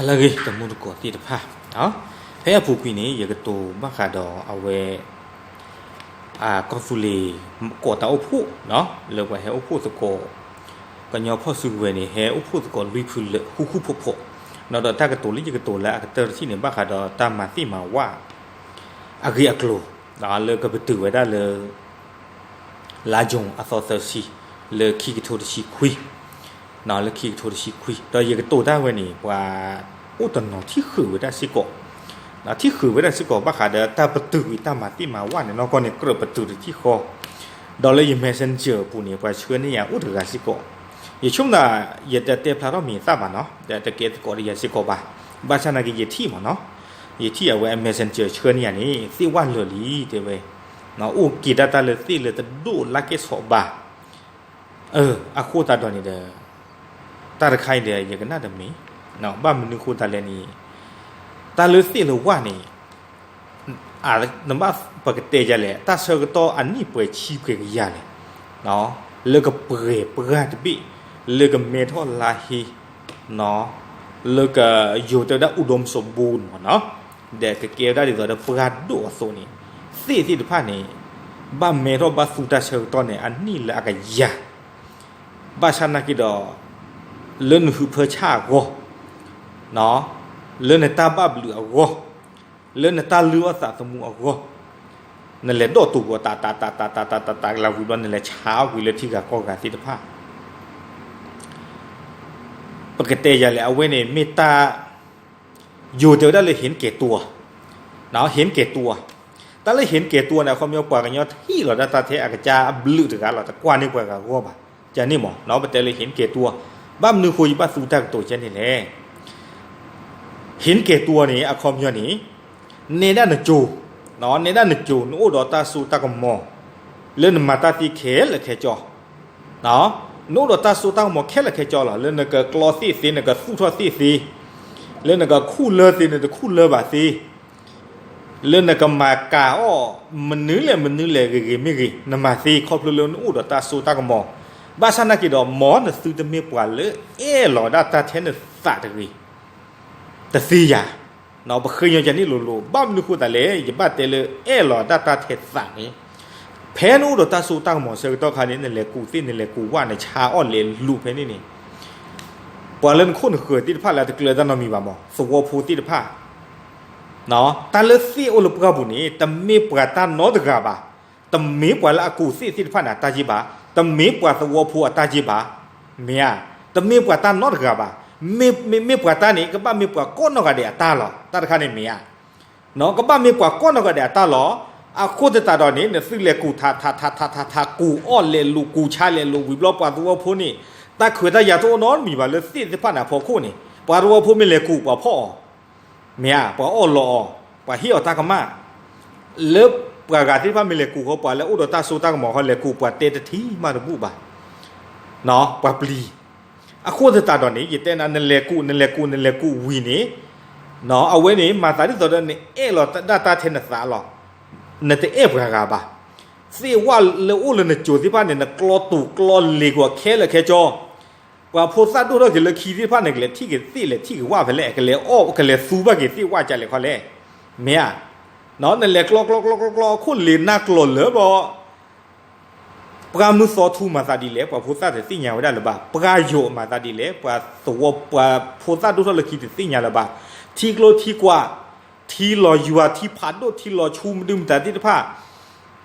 လၢအဂ့ၤ တမူတကိးသ့ၣ်တဖၣ်, ဖဲအပူၤကွံာ်န့ၣ် ယကတိၤဘၣ်ဃးဒီးအဝဲ ကီၢ်သူလ့ၤ ကိးတၢ်အိၣ်ဖှိၣ် လၢပှၤဟဲအိၣ်ဖှိၣ်သကိး ကညီဖီၣ်စုကဝဲၤန့ၣ် ဟဲအိၣ်ဖှိၣ်သကိးလွံၢ်ဖုလၢာ် ဃူဃူဖိးဖိး, ဒီးတၢ်ကတိၤလၢယကတိၤလၢအကတၢၢ်တထံၣ်န့ၣ် ဘၣ်ဃးဒီးတၢ်မၤသ့ၣ်မၤဝၣ် အဂ့ၢ်အကျိၤ လၢကပတုာ်ဝဲဒၣ်လၢ လါယူၤအသီသၢဆံ လၢခံကထိတဆံခွံ, လၢခံကထိတဆံခွံ ဒီးယကတိၤတၢ်ဝဲန့ၣ် ပှၤအိၣ်တနီၤထံၣ်ဃုာ်ဝဲဒၣ်စ့ၢ်ကီး, ထံၣ်ဃုာ်ဝဲဒၣ်စ့ၢ်ကီး ဘၣ်ဃးဒီးတၢ်ပတုာ်ကွံာ်တၢ်မၤသ့ၣ်မၤဝၣ်န့ၣ် နီၢ်ကီၢ်န့ၣ် ကြၢးပတုာ်တထံၣ်ဃီ, ဒီးလၢယ messenger အပူၤန့ၣ် ပှၤဆှၢန့ၢ်ယၤအိၣ်တဂၤစ့ၢ်ကီး, ယဆိကမိၣ်သး ယတတဲဖျါထီၣ်မံၤအသၣ်ဘၣ်နီၤ, တကဲသကိးဒီးယၤစ့ၢ်ကီးဘၣ်, ဘၣ်ဆၣ်နာ်က့ယထံၣ်မးနီၤ, ယထံၣ်အဝဲအ messenger ဆှၢန့ၢ်ယၤန့ၣ် သ့ၣ်ဝၣ်လၢာ်လံ တဲဝဲ, အိၣ်က့ၤဒၣ်တၢ်လၢသ့ၣ်လၢတဒိၣ်လၢကဲဆိးဘၣ်, အဃိသတးဒီးန့ၣ်ဒီး တၢ်တခါအံၤဒီး ယကနၣ်တမံၤ, ဘၣ်မနုၤအဃိသတးလဲၣ်န့ၣ်, တၢ်လၢသ့ၣ်လၢဝၣ်န့ၣ် နဘၣ်ပကတဲယၤလဲၣ် တၢ်ဆၢကတီၢ်အနံၣ်ပှဲၤဆံပှဲၤကယၤလဲၣ်, လၢကပှဲၤပှၢ်တဘ့ၣ်, လၢကမဲထီၣ်လါဟ့, လၢကယိၤတဲဝဲဒၣ် อุดมสมบูรณ์ မးနီၤ, ဒီးကကဲဝဲဒၣ်ဒ်သိးဒီးပှၢ်ဒိၣ်အသိးန့ၣ်, သ့ၣ်သ့ၣ်တဖၣ်န့ၣ် ဘၣ်မဲထီၣ်ဘၣ်သူတၢ်ဆၢကတီၢ်န့ၣ် အနံၣ်လၢအကယၤ ဘၣ်ဆၣ်နာ်က့ဒီး လၢနဟုးဖၢဆၣ်အဂီၢ်, လၢနတၢ်ဘၣ်ဘျုးအဂီၢ်, လၢနတၢ်လုၢ်အီၣ်သးသမူအဂီၢ်, နလဲၤဒိၣ်တုာ်ကွီၤ တးတးတးတးတးတးတးတးလၢဝံၤဘျီ နလဲၤဆါအီၣ်ကွံာ်လၢထံဂၤကီၢ်ဂၤသ့ၣ်တဖၣ် ပကတဲယၤလဲၣ် အဝဲန့ၣ်မ့ၢ်တၢ် ယိၤတဲဝဲဒၣ်လၢ เห็นแก่ตัว, เห็นแก่ตัว, တၢ်လၢ เห็นแก่ตัว န့ၣ် အခီပညီပှၤကညီထံၣ်လီၤဒၣ်တၢ်ထဲအကစၢ်အဘျုးတဂၤလီၤ တကွၢ်န့ၢ်ပှၤဂၤဂီၢ်ဘၣ်, ကန့ၣ်မး ပတဲလၢ เห็นแก่ตัว, ဘၣ်မနုၤဃိယဘၣ်သူတၢ်ကတိၤကဲန့ၣ်လဲၣ် เห็นแก่ตัว န့ၣ် အခီပညီန့ၣ် နဲဒၣ်နကိၤ, နဲဒၣ်နကိၤ နအိၣ်ဒီးတၢ်စိတၢ်ကမီၤ လၢနမၤတၢ်သ့ခဲလၢာ်ခဲဆ့ နအိၣ်ဒီးတၢ်စိတၢ်ကမီၤခဲလၢာ်ခဲဆ့လီၤ. လၢနကကျီသ့ၣ်သ့ နကသူၣ်ထီၣ်သ့ၣ်သ့, လၢနကခူၣ်လၢသ့ နတခူၣ်လၢဘၣ်သ့, လၢနကမၤကၤအီၣ် မနုၤလဲၣ်မနုၤလဲၣ်ဂ့ၤဂ့ၤမ့ၢ်ဂ့ၤ နမၤသ့ ခီဖျိလၢနအိၣ်ဒီးတၢ်စိတၢ်ကမီၤ, ဘၣ်ဆၣ်နာ်က့ဒီး မ်နသုတမ့ၢ်ပှၤလၢအဲၣ်လီၤဒၣ်တၢ်ထဲနသးတဂ့ၤ, တသ့ယၤ ပဃ့ကညးကန့ၣ်လိၤလိၤ ဘၣ်မနုၤဃိသတးလဲၣ် ယဘၣ်တဲလၢအဲၣ်လီၤဒၣ်တၢ်ထဲသးန့ၣ်, ဖဲနအိၣ်ဒီးတၢ်စိတၢ်ကမီၤဆၢကတီၢ်ခါန့ၣ် နလဲၤကူးသ့ၣ် နလဲၤကူးဝၣ် နဆါအီၣ်လဲၤလူၤဖဲန့ၣ်န့ၣ်, ပှၤလၢနခိၣ်နဃၢၤသ့ၣ်တဖၣ်လၢအတကျၢၤတၢ်နီတမံၤဘၣ်မး သဝီဖိသ့ၣ်တဖၣ်, တၢ်လၢသ့ၣ်အိၣ်လၢပှၢ်ပူၤန့ၣ် တမ့ၢ်ပှၤတၢ်နီတဂၤဘၣ်, တမ့ၢ်ပှၤလၢအကူးသ့ၣ်သ့ၣ်တဖၣ်န့ၣ် အတၢ်က့ဘၣ်, တမ့ၢ်ပှၤသဝီဖိအတၢ်က့ဘၣ်, မ့ၢ်ဧါ, တမ့ၢ်ပှၤတၢ်နီတဂၤဘၣ်, မ့မ့ၢ်ပှၤတၢ်န့ၣ် ကဘၣ်မ့ၢ်ပှၤကိးနီၢ်ဂၤဒဲးအတၢ်လီၤ တၢ်တခါန့ၣ်မ့ၢ်ဧါ ကဘၣ်မ့ၢ်ပှၤကိးနီၢ်ဂၤဒဲးအတၢ်လီၤ. အဃိသတးဒီးန့ၣ် နသုလဲၤကူးထးထးထးထးထးထး ကူးအီၣ်လဲၤလူၤ ကူးဆါလဲၤလူၤဝံၤဘျီ ပှၤသဝီဖိန့ၣ် တၢ်ခွဲးတၢ်ယာ်တအိၣ်နီတမံၤဘၣ်လၢသ့ၣ်သ့ၣ်တဖၣ်န့ၣ်အဖီခိၣ်န့ၣ် ပှၤသဝီဖိမ့ၢ်လဲၤကူး ပှၤဖီၣ်အီၤ, မ့ၢ်ဧါ, ပှၤအီၣ်လီၤအီၤ, ပှၤဟ့ၣ်အီၤတၢ်ကမၣ်, လၢပှၤဂၤသ့ၣ်တဖၣ်မ့ၢ်လဲၤကူးဃီ ပှၤလၢအိၣ်ဒီးတၢ်စိတၢ်ကမီၤဃီ လဲၤကူး ပှၤတဲတထံၣ်မးတဘူၣ်ဘၣ် ပှၤပျံၤ, အဃိသတးဒီးန့ၣ် ယတဲနၤ နလဲၤကူး နလဲၤကူး နလဲၤကူးဝံၤန့ၣ်, အဝဲန့ၣ် မၤသးဒ်သိးဒီး နအဲၣ်လီၤဒၣ်တၢ်ထဲနသးလီၤ. နတအဲၣ်ပှၤဂၤဘၣ်. သ့ၣ်ဝၣ်လၢအိၣ်လၢနကိၤသ့ၣ်တဖၣ်န့ၣ် နကျီတူာ်ကျီလ့ၤကွံာ်အီၤခဲလၢာ်ခဲဆ့, ပှၤဖိသၣ်ဒိၣ်ထီၣ်က့ၤလၢခံသ့ၣ်တဖၣ်န့ၣ် ကလဲၤထံၣ်က့ၤသ့ၣ် လဲၤထံၣ်က့ၤဝၣ်ဖဲလဲၣ်, ကလဲၤအီၣ် ကလဲၤသူဘၣ်က့ၤသ့ၣ်ဝၣ်ကလဲာ်ခီလဲၣ်, မ့ၢ်ဧါ. နလဲၤကျီကျီကျီကျီကျီ ခိၣ်လ့ၤနၢ်ကျီၤလၢဘျီ ပှၢ်မုၢ်သီထူမၤသးဒ်လဲၣ် ပှၤဖိသၣ်တသ့ၣ်ညါဝဲဒၣ်လၢၤဘၣ်. ပှၢ်ယိာ်မၤသးဒ်လဲၣ် ပှၤသဝီ ပှၤဖိသၣ်ဒိၣ်ထီၣ်လၢခံတသ့ၣ်ညါလၢၤဘၣ်. ထံကျိထံကွာ်, ထံလီၤယွၤ ထံဖးဒိၣ် ထံလီၤဆူ မဒုမတၤသ့ၣ်တဖၣ်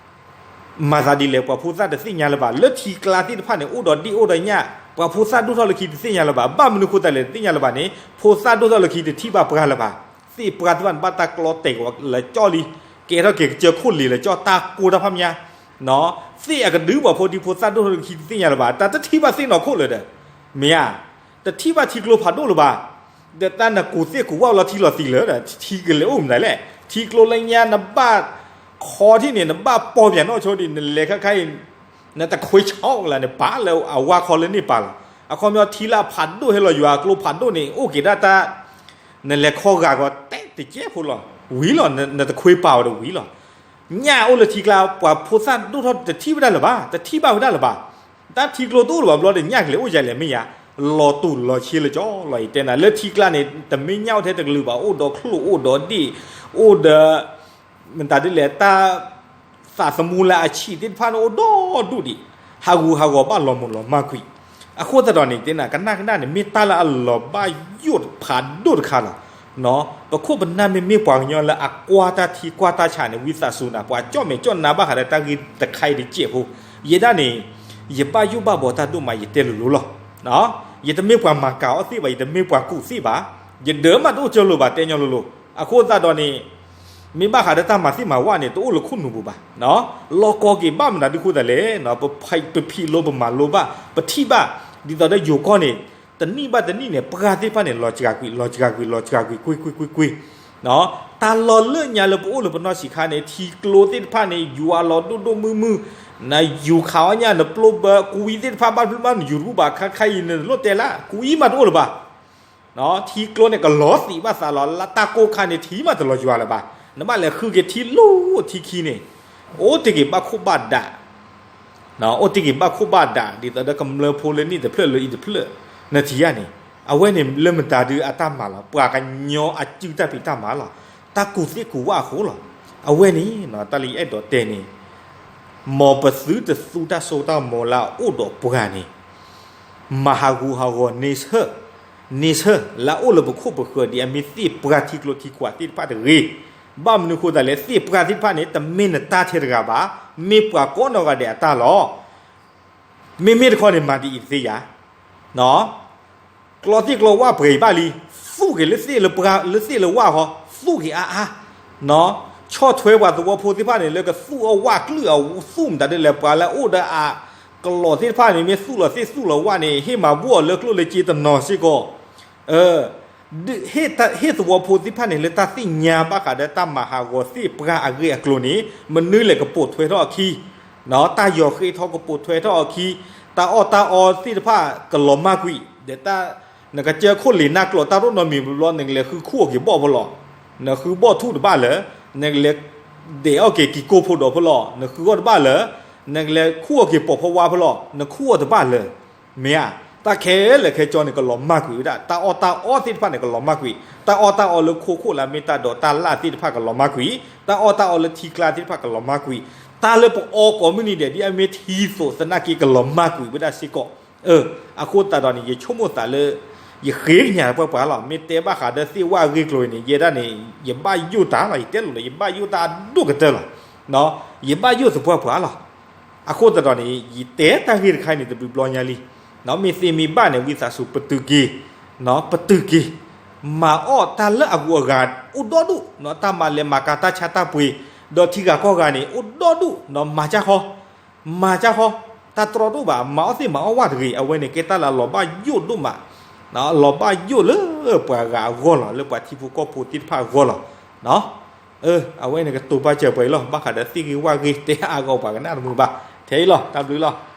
မၤသးဒ်လဲၣ် ပှၤဖိသၣ်တသ့ၣ်ညါလၢၤဘၣ်. လၢထံကျါသ့ၣ်တဖၣ်န့ၣ် အိၣ်ဒီးဒ့ၣ်အိၣ်ဒီးညၣ် ပှၤဖိသၣ်ဒိၣ်ထီၣ်လၢခံတသ့ၣ်ညါလၢၤဘၣ်. ဘၣ်မနုၤဃိသတးလဲၣ်တသ့ၣ်ညါလၢၤဘၣ်န့ၣ် ဖိသၣ်ဒိၣ်ထီၣ်လၢခံတထံၣ်ဘၣ်ပှၢ်လၢၤဘၣ်. သ့ၣ်ပှၢ်သ့ၣ်တဖၣ်န့ၣ် ဘၣ်တၢ်ကျီတဲာ်က့ၤလၢကၠီလံ, ကဲထီၣ်က့ၤကစၢၢ်ခိၣ်လ့ၤလၢကၠီ တၢ်ကိၢ်တၢ်ဖးမး သ့ၣ်အကဒု ပှၤဖိဒံဖိသၣ်ဒိၣ်ထီၣ်လၢခံတသ့ၣ်ညါလၢၤဘၣ်. တၢ်တထံၣ်ဘၣ်သ့ၣ်နီၢ်ခိၣ်လၢၤဒီး မ့ၢ်ဧါ. တထံၣ်ဘၣ်ထံကျိဖးဒိၣ်လၢၤဘၣ်. ဒီးတၢ်နကူးသ့ၣ်ကူးဝၣ်လီၤထံလီၤသံလၢၤဒီး ထံကလဲၤအိၣ်မနုၤလဲၣ်. ထံကျိလၢညါနဘၣ်ခီထံၣ်န့ၣ် နဘၣ်ပီၢ်ပၠးနီၣ်ဆိဒံး နလဲၤခဲခါအံၤ နတခွ့ဆၣ်လၢန့ၣ် ပာ်လၢအဝါခီလၢန့ၣ်ပာ်လီၤ. အခီပညီထံလၢအဖးဒိၣ်ဟဲလီၤယွၤအကျိဖးဒိၣ်န့ၣ် အိၣ်က့ၤဒၣ်တၢ် နလဲၤခီဂာ်ကီးတဲတကဲဖိလီၤ. ဝံၤလီၤ နတခွ့ပာ်ဝဲဒီးဝံၤလီၤ. ညၣ်အိၣ်လၢထံကျါ ပှၤဖိသၣ်ဒိၣ်ထီၣ်တထံၣ်ဝဲဒၣ်လၢၤဘၣ်, တထံၣ်ဘၣ်ဝဲဒၣ်လၢၤဘၣ်. တၢ်ထံကျိတအိၣ်လၢၤဘၣ်ဘျီဒီး ညၣ်ကလဲၤအိၣ်ယၤလဲၣ်မ့ၢ်ဧါ. လီၤတူၢ်လီၤဆ့လၢကၠီလီၤ. ယတဲနၤ လၢထံကျါန့ၣ် တမ့ၢ်ညၣ်အိၣ်ထဲတကလုာ်ဘၣ်, အိၣ်ဒီးချိၣ် အိၣ်ဒီးဒ့ၣ်, အိၣ်ဒီး မတၤဒ်လဲၣ် တၢ်သးသမူလၢအဆံးသ့ၣ်တဖၣ်န့ၣ် အိၣ်ဒီဒူၣ်ဒံး, ဟးဂူာ်ဟးဂီၤဘၣ်လီၤမုၢ်လီၤမၢ်ကွံာ်. အဃိသတးဒီးန့ၣ် တဲနၤ ကနၣ်ကနၣ်န့ၣ် မ့ၢ်တၢ်လၢအလီၤဘၣ်ယိၣ်ဖးဒိၣ်တခါလီၤ. ပခိၣ်ပနၢ်မ့မ့ၢ်ပှၤကညီလၢအကွၢ်တၢ်ထံကွၢ်တၢ်ဆးန့ၣ် ဝံသးစူၤနၤ ပှၤကၠီၣ်မဲာ်ကၠီၣ်နါဘၣ်ဃးဒီးတၢ်ဂ့ၢ်တခါအံၤတစဲးဖိ, ယဲဒၣ်န့ၣ် ယဘၣ်ယိၣ်ဘၣ်ဘီတၢ်ဒိၣ်မး ယတဲလိၤလိၤလီၤ. ယတမ့ၢ်ပှၤမၤကၤအီၣ်သ့ၣ်ဘၣ်, ယတမ့ၢ်ပှၤကူၣ်သ့ၣ်ဘၣ်, ယဒၢးမးတအိၣ်ကၠၢလိၤဘၣ် တဲညီလိၤလိၤ. အဃိသတးဒီးန့ၣ် မ့ၢ်ဘၣ်ဃးဒီးတၢ်မၤသ့ၣ်မၤဝၣ်န့ၣ် တအိၣ်လၢခိၣ်နူာ်ပူၤဘၣ်. လီၤကီက့ၤဘၣ်မနုၤဒုးဃိသတးလဲၣ်, ပဖံးလိပမၤလိဘၣ် ပထံၣ်ဘၣ်, ဒ်သိးဒီးယိၤကီၢ်န့ၣ် တနံၣ်ဘၣ်တနံၣ်န့ၣ် ပှၢ်သ့ၣ်တဖၣ်န့ၣ် လီၤစှၤကွံာ် လီၤစှၤကွံာ် လီၤစှၤကွံာ် ကွ့ၢ်ကွ့ၢ်ကွ့ၢ်ကွ့ၢ် တၢ်လီၢ်လၢညါလၢပအိၣ်လၢပနီၢ်ဆံးခါန့ၣ် ထံကျိသ့ၣ်တဖၣ်န့ၣ် ယူၤအလီၤဒိၣ်ဒိၣ်မုၢ်မုၢ်, နယူၤခးအီၣ်ညၣ် နပျိဘၢ ကွံသ့ၣ်တဖၣ် ဘၣ်တဖျၢၣ်မး နယူၤတဘူၣ်ဘၣ် ခါခါအံၤနလိၣ်တဲလၢ ကွံမးတအိၣ်လၢၤဘၣ်. ထံကျိန့ၣ် ကလီၤသံးဘၣ်သးလီၤ လၢတၢ်ကိၢ်ခါန့ၣ် ထံမးတလီၤယွၤလၢၤဘၣ်. နဘၣ်လဲၤဃုက့ၤထံလူၤထံခံန့ၣ် အိၣ်တ့ၢ်က့ၤဘၣ်ခိၣ်ဘၣ်ဒး အိၣ်တ့ၢ်က့ၤဘၣ်ခိၣ်ဘၣ်ဒး ဒ်သိးဒီးကမျၢၢ်ဖိလၢနံၣ်တဖျၢၣ်လၢအံၤတဖျၢၣ် နထံၣ်ဧါန့ၣ်, အဝဲန့ၣ်လၢမတၤဒုးအတၢ်မၤလီၤ, ပှၤကညီအစုတၢ်ဖံးတၢ်မၤလီၤ, တၢ်ကူၣ်သ့ကူၣ်ဝၣ်အဃိလီၤ. အဝဲန့ၣ် တၢ်လၢယအဲၣ်ဒိးတဲန့ၣ် မ်ပသုတသူတၢ်စိတၢ်ကမီၤလၢအအိၣ်ဒီးပှၤန့ၣ် မၤဟးဂူာ်ဟးဂီၤန့ဆၢၣ်, န့ဆၢၣ် လၢအအိၣ်လၢပခိၣ်ပဃၢၤ ဒ်အမ့ၢ်သ့ၣ်ပှၢ်ထံကျိထံကွၢ်သ့ၣ်တဖၣ်တဂ့ၤ. ဘၣ်မနုၤအဃိသတးလဲၣ် သ့ၣ်ပှၢ်သ့ၣ်တဖၣ်န့ၣ် တမ့ၢ်နတၢ်ထဲတဂၤဘၣ်, မ့ၢ်ပှၤကိးနီၢ်ဂၤဒဲးအတၢ်လီၤ. မ့မ့ၢ်တခီန့ၣ် မၤဒ်အံၤတသ့ဧါ. ကျီသ့ၣ်ကျီဝၣ်ပှဲၤအံၤဘၣ်လံ, သူၣ်က့ၤလၢသ့ၣ်လၢပှၢ် လၢသ့ၣ်လၢဝၣ်ဃီ, သူၣ်က့ၤအါအါ ဆီၣ်ထွဲပှၤသဝီဖိသ့ၣ်တဖၣ်န့ၣ် လၢကသူၣ်အီၣ်ဝၣ်ကျုၢ်အသူၣ်မတၤဒ်လဲၣ် ပှၤလၢအအိၣ်ဒီးအကျီသ့ၣ်တဖၣ်န့ၣ် မ့ၢ်သူၣ်လီၤသ့ၣ်သူၣ်လီၤဝၣ်န့ၣ် ဟ့ၣ်မၤဘူၣ်အီၤလၢကျိၣ်လၢစ့တနီၤစ့ၢ်ကီး. ဟ့ၣ်သဝီဖိသ့ၣ်တဖၣ်န့ၣ် လၢတၢ်သ့ၣ်ညါဘၣ်ဃးဒီးတၢ်မၤဟးဂီၤသ့ၣ်ပှၢ်အဂ့ၢ်အကျိၤန့ၣ် မနုၤလဲၣ်ကပိာ်ထွဲထီၣ်အခံ, တၢ်ယီၤဃ့ထီၣ်ကပိာ်ထွဲထီၣ်အခံ, တၢ်အီၣ်တၢ်အီသ့ၣ်တဖၣ်ကလီၤမၢ်ကွံာ်, ဒီးတၢ် နကစၢၢ်ခိၣ်လ့ၤနၢ်ကျိးတၢ်ရိၣ်နီတမံၤဘျီ နကလဲၤဃုခူၣ်အီၤက့ၤဘီၣ်ဖဲလဲၣ်, နဃုဘီၣ်ထူၣ်တဘၣ်လၢၤ, နကလဲၤဒဲးအီၣ်က့ၤက့ၤကိၢ်ဖိဒီးဖဲလဲၣ် နဃုအီၣ်တဘၣ်လၢၤ, နကလဲၤခူၣ်အီၤက့ၤပိာ်ဖီဝါဖဲလဲၣ် နခူၣ်အီၤတဘၣ်လၢၤ. မ့ၢ်ဧါ, တၢ်ခဲလၢာ်ခဲဆ့န့ၣ် ကလီၤမၢ်ကွံာ်ဝဲဒၣ်, တၢ်အီၣ်တၢ်အီသ့ၣ်တဖၣ်န့ၣ် ကလီၤမၢ်ကွံာ်, တၢ်အီၣ်တၢ်အီလၢခိခိၣ်လၢအမ့ၢ်တၢ်ဒိးတၢ်လၣ်သ့ၣ်တဖၣ်ကလီၤမၢ်ကွံာ်, တၢ်အီၣ်တၢ်အီလၢထံကျါသ့ၣ်တဖၣ်ကလီၤမၢ်ကွံာ်, တၢ်လၢပအီကိးမုၢ်နံၤဒဲး ဒ်အမ့ၢ်ထံသိးသနာ်က့ ကလီၤမၢ်ကွံာ်ဝဲဒၣ်စ့ၢ်ကီး. အဃိသတးဒီးန့ၣ် ယဆိကမိၣ်သးလၢ ယဃ့ကညးပှၢ်ပှၢ်လီၤ. မ့ၢ်တဲဘၣ်ဃးဒီးသ့ၣ်ဝၣ်အဂ့ၢ်ကျိၤအံၤန့ၣ် ယဲဒၣ်န့ၣ် ယဘၣ်ယိၣ်တၢ်လီၤ. ယတဲလိၤလိၤ ယဘၣ်ယိၣ်တၢ်အဒိၣ်ကတၢၢ်လီၤ. ယဘၣ်ယိၣ်သပှၢ်ပှၢ်လီၤ. အဃိသတးဒီးန့ၣ် ယတဲတၢ်ဂ့ၢ်တခါအံၤန့ၣ် တဘျုးဘျီညါလံ. မ့ၢ်သ့မ့ၢ်ဘၣ်န့ၣ် ဝံသးစူၤပတုာ်က့ၤ, ပတုာ်က့ၤ, မၤအီၣ်တၢ်လၢအဂုၤအဂၤအိၣ်ဒီဒူၣ်, တၢ်မၤလဲၤမၤကၤတၢ်ဆါတၢ်ပှ့ၤ, ဒီးထံဂၤကီၢ်ဂၤန့ၣ် အိၣ်ဒီဒူၣ်, မၤကၢ်ဃီ မၤကၢ်ဃီ, တၢ်တြီတအိၣ်ဘၣ်, မၤအီၣ်သ့ၣ်မၤအီၣ်ဝၣ်တဂ့ၤ, အဝဲန့ၣ်ကဲတၢ်လၢအလီၤဘၣ်ယိၣ်ဒိၣ်မး, လီၤဘၣ်ယိၣ်လၢပှၤဂၤအဂီၢ်လီၤ, လၢပှၤထံဖိကီၢ်ဖိသ့ၣ်တဖၣ်အဂီၢ်လီၤ. အဝဲန့ၣ်ကတိၤပာ်စၢၤပှဲၤအံၤလီၤ, ဘၣ်ဃးဒီးသ့ၣ်ဂ့ၢ်ဝၣ်ဂ့ၢ် တဲအါဂီၢ်ပှၤကနၣ်တမုာ်ဘၣ်, ထဲအံၤလီၤ, တၢ်ဘျုးလီၤ.